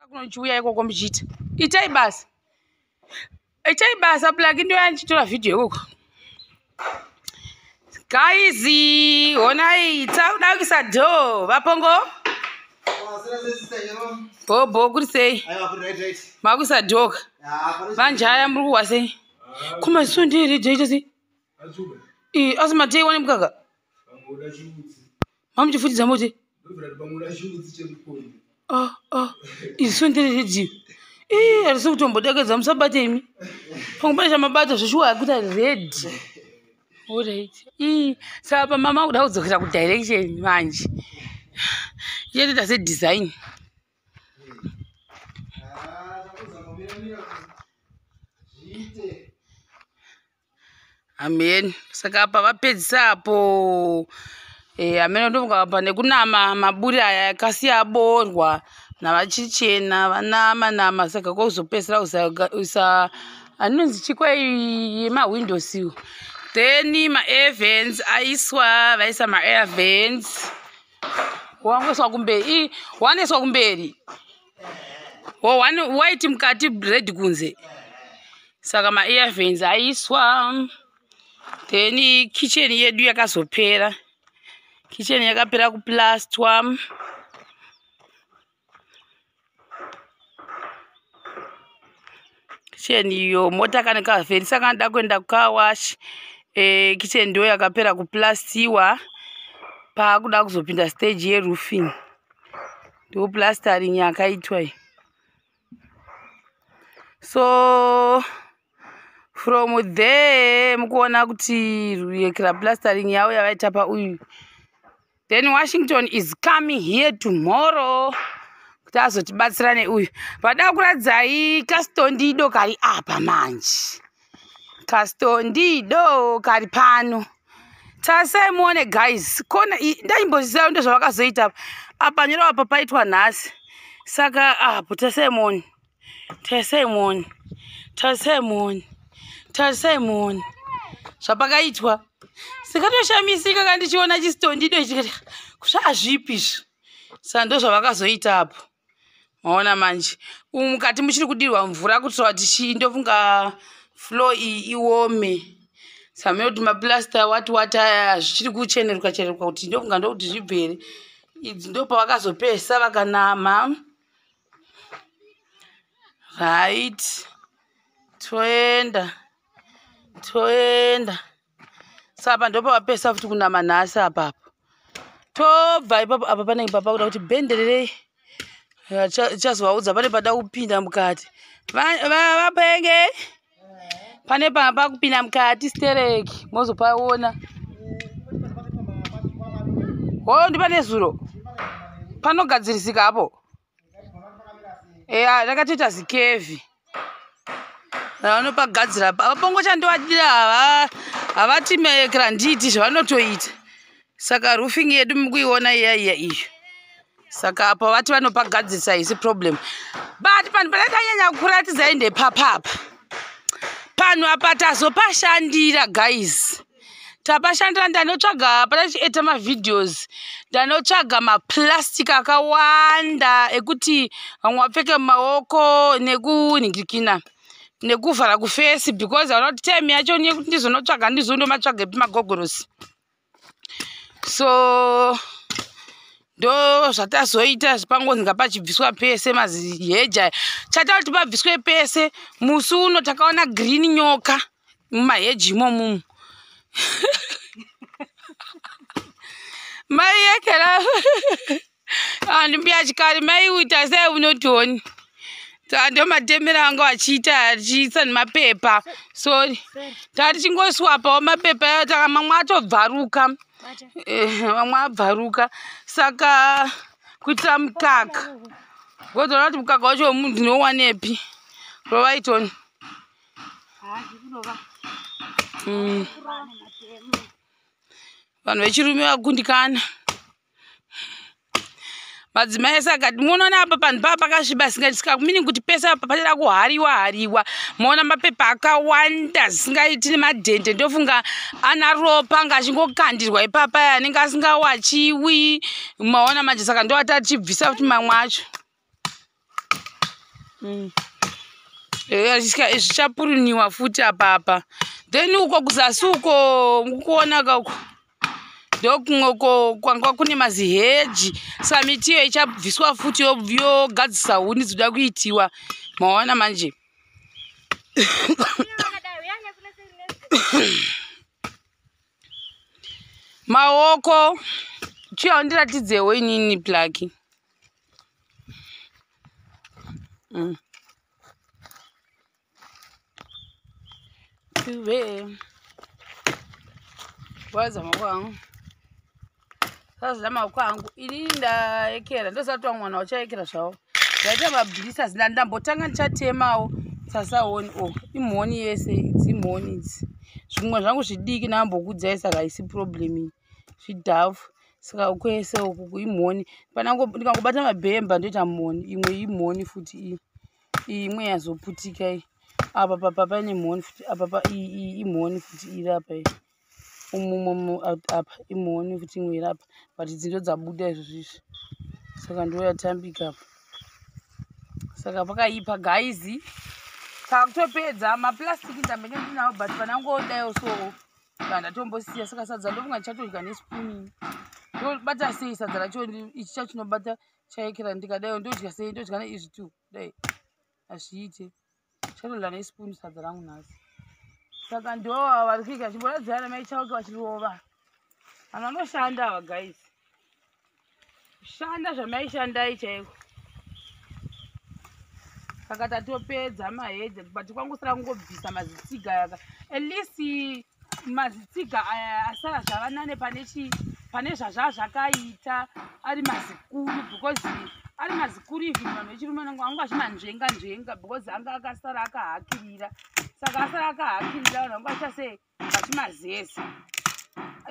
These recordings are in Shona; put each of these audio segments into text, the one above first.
Kunochiuya ikoko muchiita. Itai basa. Itai basa plug ndo yandichitora video ikoko. Guys, honai takuda kuisa door vapongo. Bhobho kuri sei? Makuisa door. Vanjaya muri kuhwa sei? Kumaziso ndiri dzoita sei? Asi matei wane mukaka. Mamuchifutidza moti? Ah, ah, iziso ndere redhiyo. Ii, harisi kutombodakedza musabate imi. Pamwe pane chamabata zveshuwa akuita red. Alright. Ii, saka pamama kuda kudzokera kudirection manje. Ichatoita sedesign. Amen. Saka apa vapedzisa apo hameno ndofunga apa nekunama maburi aya akasiya aborwa navachichena vanama nama saka kwakuzopedzisira kuisa anonzi chikwa yemawindows iwo. Then maair vents aiswa, vaisa maair vents. Wangoiswa kumberi, wanoiswa kumberi. One white mukati, red kunze. Saka maair vents aiswa. Then kitchen yedu yakazopera. Kitchen yakapera kuplastwa. Kitchen iyo mota kana kavherisa kanoda kuenda kucar wash. Kitchen ndo yakapera kuplastiwa. Paakuda kuzopinda stage yeroofing. Ndo plastering yakaitwa iyi. So from there mukuona kuti yekera plastering yavo yavaita pauyu. Then Washington is coming here tomorrow kuti azotibatsira neuyu. Vada kuradzai kastondido kari apa manje. Kastondido kari pano. Tasai muone guys. Kona ndaimbozviziva ndozvavakazoita apa nyora apa paitwa nhasi. Saka apo tasai muone. Tasai muone. Tasai muone. Tasai muone. Zvapakaitwa. Sikatoshamisika kana ndichiona chistondido ichi zvazvipi izvi. Saka ndozvavakazoita apo. Maona manje. Umu mukati muchiri kudirwa mvura kuitira kuti ndofunga floor iyi iome. Samene kuti maplasta wati wati aya zvichiri kucheneruka cheneruka kuti ndofunga ndokuti zvibvere. Idzi ndopavakazopesa vakanama. Right. Toenda. Toenda. Saka ndopavapesa futi kunama nhasi apapo. Tobva ipapo apa panenge papa kuda kuti bhendererei. Chazovaudza pane pada kupinda mukati. Vapenge. Pane papa kupinda mukati stereki mozopaona. Ho ndipane zuro. Panogadzirisika apo. Eya rakatoita zikevhi. Vanopagadzira vapongo chandovadira havati mekera nditi zvavanotoita. Saka roofing yedu mukuiona iya iya iyo. Saka apa vati vanopagadzirisa isi problem. But panhu patakanyanya kuratidzai ndepapapa. Panhu apa tazopashandira guys. Tapashandira ndanotsvaga patachieta mavideos ndanotsvaga maplastic akawanda ekuti vamwe vapfeke mumaoko nekunhingirikina nekuvhara kuface because hauna kuti time yacho yekuti ndizonotsvaga ndizondomatsvagepi magogorosi. So ndo zvatazoita pangonzi ngapachibviswa pese maziheji chata kuti pabviswe pese. Musi uno takaona green nyoka mumaheji imomumu. Mai yekera andimbuya chikari mai uita sei unotoni ndo matemero anga achiita achiisa nemapepa. Sorry, tati chingoswapawo mapepa taka mamwe atobvaruka, mamwe abvaruka. Saka kuitira mukaka gozoona kuti mukaka wacho wemunhu ndinowanepi. Rovaitoni. Vanhu vechirume vakundikana. Madzimai ese akati munoona apa panhu paa pakasviba singatisika meaning kuti pese apa pachada kuhariwa hariwa. Maona mapepa akawanda zvisingaiti nemadhende ndofunga ana ropa anga achingokandirwa ipapa anenge asingawachiwi. Maona manje saka ndovati achibvisa futi mamwe acho. Zvichapuruniwa futi apapa. Then uko kuzasi uko mukuona ka uko ndokumwe uko kwanga kune maziheji, saka miti iyo ichabviswa futi yogadzisa huni dzinoda kuitiwa. Maona manje. Maoko chiya undiratidzewo inini plaki. Waza maoko angu. Sazida maoko angu. Inini ndaekera ndosati wangu mwana wachaekera zvawo. Ndaita mablisters ndambotanga ndichatemawo sasaoni. Oh, imhoni yese idzi imhoni idzi. Zvimwe zvangu zvidiki ndambokudzai saka haisi problem iyi. Zvidhafu. Saka kwese uku imhoni. Panango ndikangobata mabhemba ndoita mhoni. Imwe imhoni futi iyi. Iyi imwe yazoputika iyi. Apa papa paine mhoni futi. Apa pa iyi imhoni futi iri apa iyi. Umumu apa imhoni futi imwe iri apa. But idzi ndo dzabuda izvozvo izvi. Saka ndo yatambika apa. Saka pakaipa guys. Takutopedza maplastic ndambenge ndinawo but panangodaiwo so ndatombosiya. Saka sadza ndofunga ndichatodya nespoon. Ndobata sei sadza racho ichi chachinobata chaekera ndikadaiwo ndodya sei ndodya neizvi tu dai hazviite. Ndichatodya nespoon sadza rangu nhasi. Saka ndo vari kuita chimboradzana mai Chauke vachirova. Vanhu vanoshanda ava guys. Shanda zvamaishandai chaiko. Saka tatopedza maheji but kwangosara kungobvisa mazitsiga aya. At least mazitsiga aya asara zvava nane pane zvazva zvakaita ari mazikuru because ari mazikuru even vanhu vechirume vanenge vanga vachimanzvenga nzvenga because anga akasara akahakirira. Saka asara akahakirira vanhu vanga vachiita sei vachimazeza.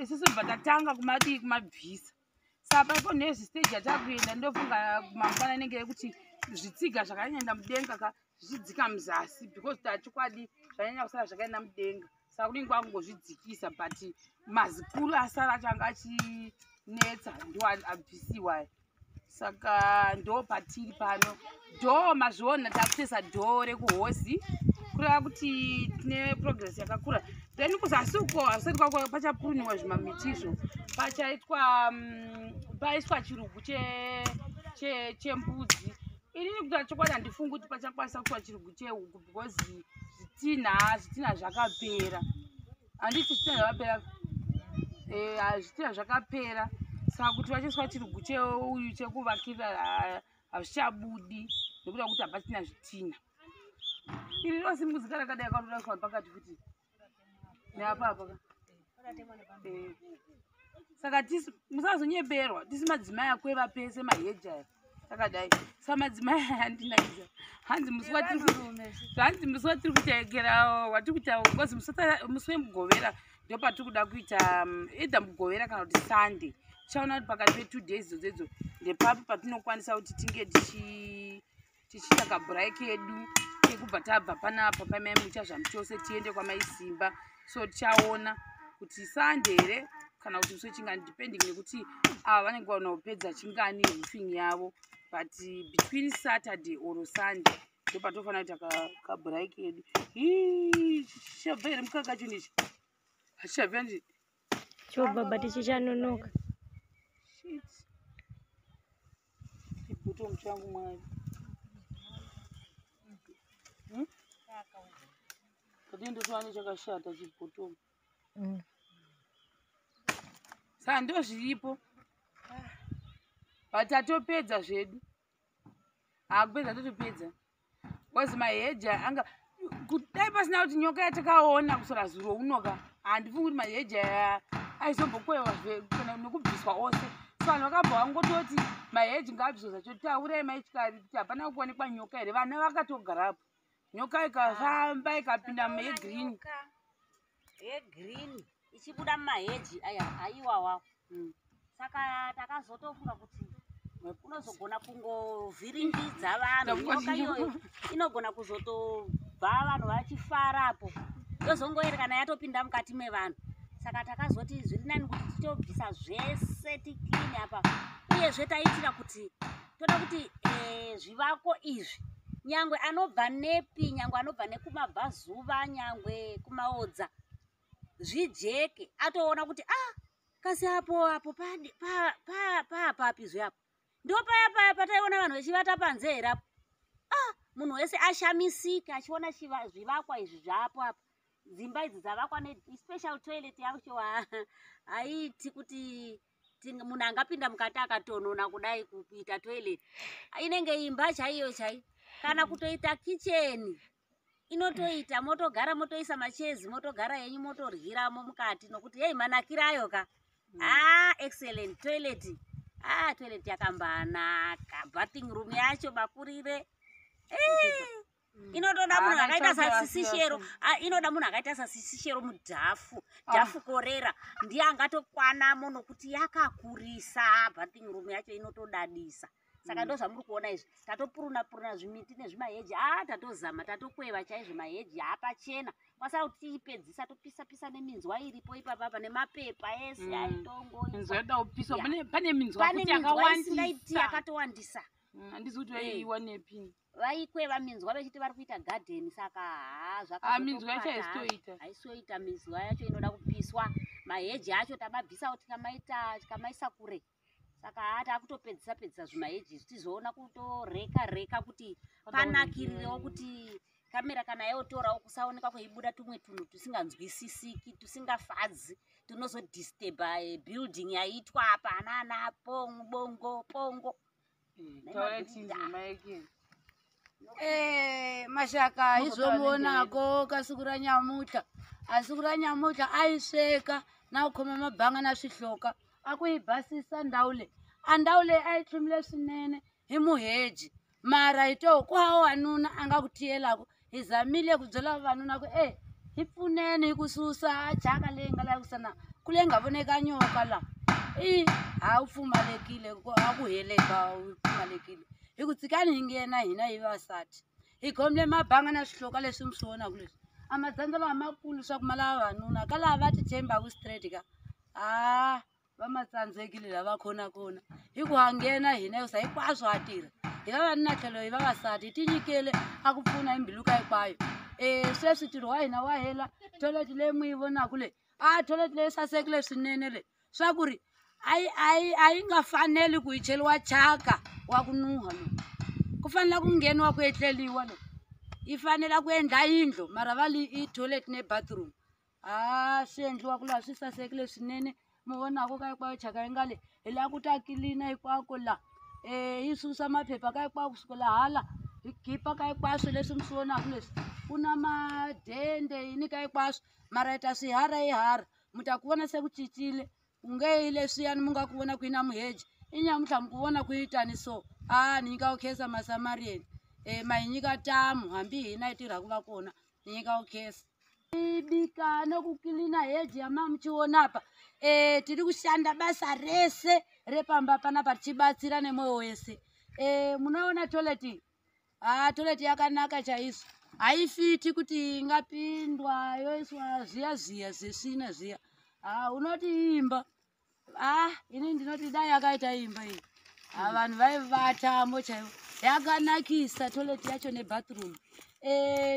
Isusu bva tatanga kumadii kumabvisa. Saka paipo nezvi stage yatakuenda ndofunga mangwana inenge yekuti zvitsiga zvakanyanya mudenga ka zvichidzika muzasi because tachokwadi zvanyanya kusara zvakaenda mudenga. Saka kunenge kwakungozvidzikisa but mazikuru asara acho anga achinetsa ndo abvisiwa. Saka ndo patiri pano. Dhoo mazviona takutoisa dhoo rekuhozi kureva kuti tine progress yakakura. Then kuzasi uko hazvisati kwako pachapuruniwa zvimamiti izvo. Pachaitwa paiswa chirugu chembudzi. Inini kuita chokwadi handifungi kuti pachakwanisa kuitwa chirugu chehuku because zvitinha zvakapera. Handiti zvitinha zvakapera. Zvitinha zvakapera. Saka kuti vachaiswa chirugu cheuyu chekuvakirira hazvichabudi nekuda kuti hapachina zvitinha. Iri rosimudzika rakadai karodaiswa pakati futi. Neapa apa ka. Saka musazonyeberwa tisi madzimai akweva pese maheji aya akadai. Saka madzimai aya andinakidza. Hanzi musi watiri kutekera watiri kuita because musi wemugovera ndo patiri kuda kuita either mugovera kana kuti Sunday. Tichaona kuti pakati pe 2 days idzodzo idzo ndepapi patinokwanisa kuti tinge tichiita kabreak kedu kekubva tabva panapa pamai Mucha zvamuchose tiende kwamai Simba. So tichaona kuti Sunday here kana kuti musi wechingani depending nekuti ava vanenge vanopedza chingani roofing yavo. But between Saturday or Sunday ndo patofanira kuita kabreak kedu. Chichabva here mukaka chinhu ichi? Hachichabva nje? Chobva but chichanonoka. Shit. Chibhuto changu mwari. Kati ndotowane chakashata chibhuto. Saka ndo zviripo. But tatopedza zvedu. Hakupedza totopedza. Because maheji anga kudai pasina kuti nyoka yatakaona kusora zuro unoka handifungi kuti maheji aya aizombokwewa kana nekubviswa ose. So vanhu vakabva vangototi maheji ngaabviswe zvacho taurai maityari kuti hapana kuonekwa nyoka here. Vana vakatogarapo. Nyoka ikafamba ikapinda muyegreen. Yegreen ichibuda mumaheji aya aiwawa. Saka takazotofunga kuti unozogona kungovhiringidza vanhu. Nyoka iyoyo inogona kuzotobva vanhu vachifarapo yozongoerekana kana yatopinda mukati mevanhu. Saka takazoti zviri nani kuti titobvisa zvese tikline apa. Uyezve taitira kuti toda kuti zvivako izvi Nyangwe anobva nepi, nyangwe anobva nekumabvazuva, nyangwe kumaodza, zvijeke atoona kuti ah, kasi apo apo paapapizve apo ndo paya paya pataiona vanhu vechivata panze here apo. Ah, munhu wese ashamisika achiona zvivakwa izvi zvapo apo, dzimba idzi dzavakwa nespecial toilet yacho haiiti kuti munhu angapinda mukati akatonona kudai kuita toilet, inenge imba chaiyo chaiyo, kana kutoita kicheni inotoita, motogara motoisa machezi, motogara henyu motoryiramo mukati, nokuti hei manakiro ayo ka. Ah, excellent toilet. Ah, toilet yakambanaka, bathing room yacho makurire. Inotoda munhu akaita sasisishero, inoda munhu akaita sasisishero mudhafu dhafu korera ndiye angatokwanamo, nokuti yakakurisa. Bathing room yacho inotodadisa. Saka ndo zvamuri kuona izvi, tatopuruna puruna zvimiti nezvimaheji. A, tatozama, tatokweva chaizvo, maheji haapachena, kwasara kuti tiipedzisa, topisa pisa neminzwa iripo ipapapa nemapepa ese aitongoiswa. Minzwa yoda kupiswa. Pane minzwa Pane futi minzwa isingaiti, yakawandisa. Yakatowandisa. Handizi kuti vaiiwanepi. Vaikweva minzwa vechiti vari kuita gadheni, saka haa. Ah, minzwa yacho haisitoita. Haisitoita, minzwa yacho inoda kupiswa. Maheji acho tamabvisawo, tikamaita tikamaisa kure, saka haa, taakutopedzisa pedzisa zvimaheji izvi, tizoona kutoreka reka kuti panakirirewo, kuti kamera kana yotorawo kusaonekwa kweibuda tumwe tunhu tusinganzwisisiki, tusingafadzi, tunozodisturba building yaitwa apa, anana bongo pongo. Taura chinzi maeke. Mashaka izvomuonako kasiku ra nyamuhla, a siku ra nyamuhla a yi sweka na ku khoma mabanga na swihloka, a ku yi basisa ndhawu leyi. A ndhawu leyi a yi tlhumile swinene hi muheji, mara hi to ku hava wanuna a nga ku tiyelaku. Hi zamile ku byela vavanuna ku e hi pfuneni hi ku susa chaka leyi nga laha kusana ku leyi nga voneka nyoka laha i ha wu pfumalekile, a ku heleka wu pfumalekile. Hi ku tshikani hi nghena hina hi vavasati, hi khomile mabanga na swihloka leswi mi swi vonaka leswi, a madzandza lawa makulu swa ku ma lava vanuna ka laha va ti tshembaku straight ka a va ma tsandzekile lava khonakona. Hi ku ha nghena hina hikusa hinkwaswo ha tirha, hi vavanuna tlhelo hi vavasati, hi tinyikele a ku pfuna hi mbilu ka hinkwayo. Sweswi ntirho wa hina wa hela. Toilet leyi mu yi vonaka leyi, a toilet leyi sasekile swinene leyi, swa ku ri a yi a yi a yi nga faneli ku yi cheliwa chaka wa ku nuha lowu, ku fanele ku ngheniwa ku etleliwa lowu, yi fanela ku endla yindlu, mara va li i toilet ne bathroom. A swi endliwa ku laha swi sasekile swinene. Mu vonako ka hinkwayo chaka yi nga le, hi lava ku ta kilina hinkwako la, yi susa maphepha ka hinkwako kusukela hala, hi khipa ka hinkwaswo leswi mi swi vonaka leswi, ku na madende yini ka hinkwaswo, mara hi ta swi hara hi hara, mi ta ku vona se ku cincile. Ku nge yi leswiyani mi nga ku vona ku yi na muheji i nyamutlha, mi ku vona ku yi tani so. A ni nyika ku khensa masamariyeni, ma hi nyika tamu hambi hina hi tirhaka va kona, ni nyika ku khensa. Ibika nokukilina heji yamamuchionapa, tiri kushanda basa rese repamba panapa tichibatsira nemwoyo wese. Munoona toilet iyi, ha, toilet yakanaka chaizvo, haifiti kuti ingapindwa yoiswa zviya zviya zvesvina zviya. Ha, unoti imba, ah, ini ndinoti dai yakaita imba iyi, ha, vanhu vaivatamo chaivo. Yakanakisa toilet yacho nebathroom.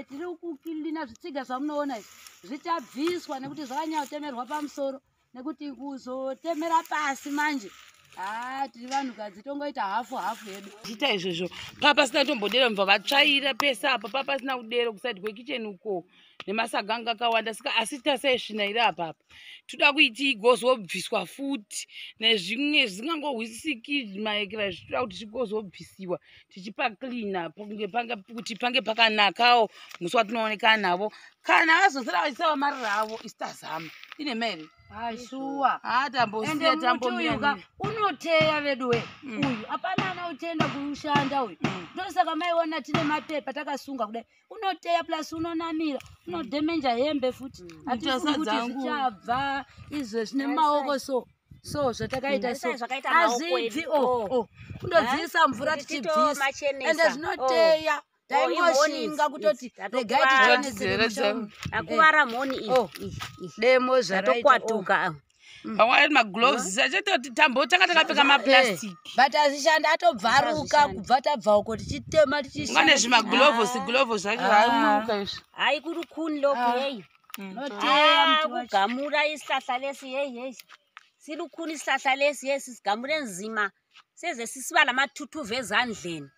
Tiri kukilina zvitsiga zvamunoona izvi, zvichabviswa nekuti zvakanyanya kutemerwa pamusoro, nekuti kuzotemera pasi manje, ha, tiri vanhukadzi tongoita hafu hafu hedu. Chiita izvozvo papasina tombodero, mubva vatsvaira pese apa, papasina kudero kusaidi kwekicheni uko nemasaga anga akawanda. Saka asi tasai svina iri apapa, toda kuiti igozobviswa futi nezvimwe zvisingangohwisisiki maekera, zvitoda kuti zvigozobvisiwa tichipa cleana kunge pange kuti pange pakanakawo musi watinoonekana navo, kana vazosara vachisawa marira avo, isu tazama ine meri. Aishuwa. Ha, tambosiya. Ende muti uyu ka Tambomira. unoteya veduwe. Uyu hapana ana uchenda kuushanda uyu. Ndosaka maiona tine mapepa takasunga kudai, unoteya plus unonamira, unodhemenja hembe futi. Hatifungi kuti Dzangu. zvichabva izvezvi nemaoko so so zvatakaita so. Tarisai zvakaita maoko Hazvibvi edu. o o kundodziisa mvura Kuti tichibvisa, titomachenesa. ende zvinoteya. Oh, imhoni Taingoshinga idzi, kutoti idzi, regai tatokwara. tichenesere musha umu. Akuvara mhoni iyi. Oh. Iyi, iyi. Demo zvaraita, oh. Zvatokwatuka. Vamwe vari magloves achatoti tambo tanga takapfeka maplastic. But azvishandi, atobvaruka. Hazvishandi. Kubva tabva uko tichitema, Unga tichishanda. nezvimaglovosi glovo zvacho haimuka izvi. Hayi, kulukhuni lokhu, heyi. Noteya Ah, muti wacho. Kugamula isihlahla lesi, heyi heyi, silukhuni isihlahla lesi, heyi, sisigamule nzima seze sisiba lamathuthuva ezandleni.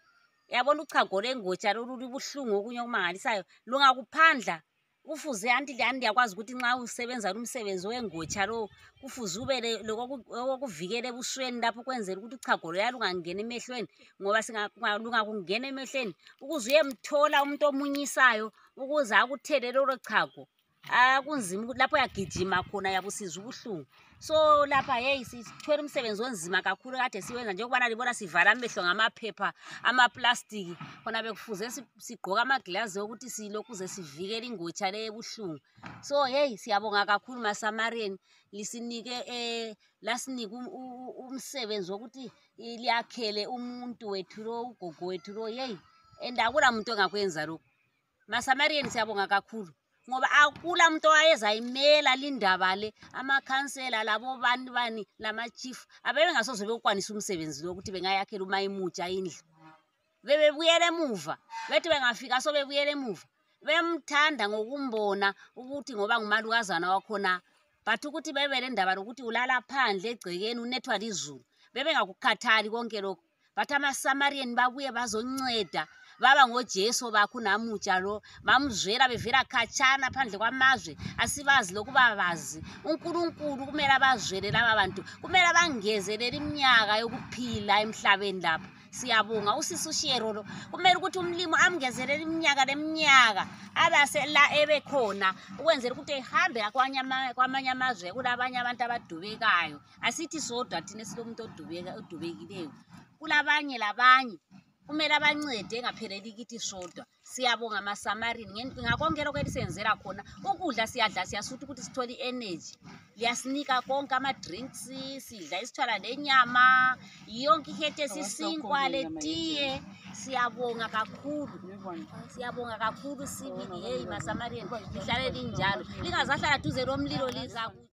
Yabona uchago lwengotsha lolu lubuhlungu, okunye okumangalisayo lungakuphandla. Kufuze anti lani, liyakwazi ukuthi nxa usebenza lumsebenzi wengotsha lo, kufuze ube okokuvikela ebusweni lapho, ukwenzela ukuthi uchago loya lungangeni emehlweni, ngoba lungakungena emehlweni, ukuze uyemthola umuntu omunyisayo ukuze akuthele lolo chago, akunzima ukuthi lapho uyagijima khona yabusizwa ubuhlungu. So lapha, heyi, sithwele umsebenzi onzima kakhulu kade siwenza, njengokubana libona sivala amehlo ngamaphepha amaplastiki khona. Bekufuze sigqoke amagilazi okuthi silokhuze sivikele ingotsha le ebuhlungu. So heyi, siyabonga kakhulu maSamariyeni, lisinike lasinika umsebenzi wokuthi liyakhele umuntu wethu lo, ugogo wethu lo, yeyi. And akula muntu ongakwenza lokhu. MaSamariyeni, siyabonga kakhulu, ngoba akula muntu owayezayimela lindaba le. Amakhansela labo bani bani lama-chief abebengasoze bewukwanisa umsebenzi lo, ukuthi bengayakhela umayimutsha indlu. Bebebuyela emuva, bethi bengafika so bebuyela emuva. Bemthanda ngokumbona ukuthi ngoba ngumalukazana wakhona, but ukuthi bebe le ndaba lokuthi ulala phandle egcekeni, unethwa lizulu, bebengakukhathali konke lokho. But amaSamariyeni babuye bazonceda, baba ngoJesu bakho namutsha lo, bamzwela bevela khatshana phandle kwamazwe asibazi lokuba bazi. UNkulunkulu kumele abazwele laba bantu, kumele abangezelele iminyaka yokuphila emhlabeni lapha. Siyabonga usisi uShero lo, kumele ukuthi umlimi amngezelele iminyaka leminyaka abase la ebekhona, ukwenzela ukuthi ehambe kwamanye amazwe. Kulabanye abantu abadubekayo, asithi sodwa thina esilomuntu odubekileyo, kulabanye labanye, kumele abancede, engapheleli kithi sodwa. Siyabonga maSamarini ngakonke lokhu elisenzela khona. Ukudla siyadla, siyasutha ukuthi sithole i-energy. Liyasinika konke, ama-drinks sidla, isithwala lenyama yonke, ihethe sisinkwa letiye. Siyabonga kakhulu, siyabonga kakhulu sibili. Heyi maSamariyeni, lihlale linjalo, lingazahlala duze lomlilo lizaku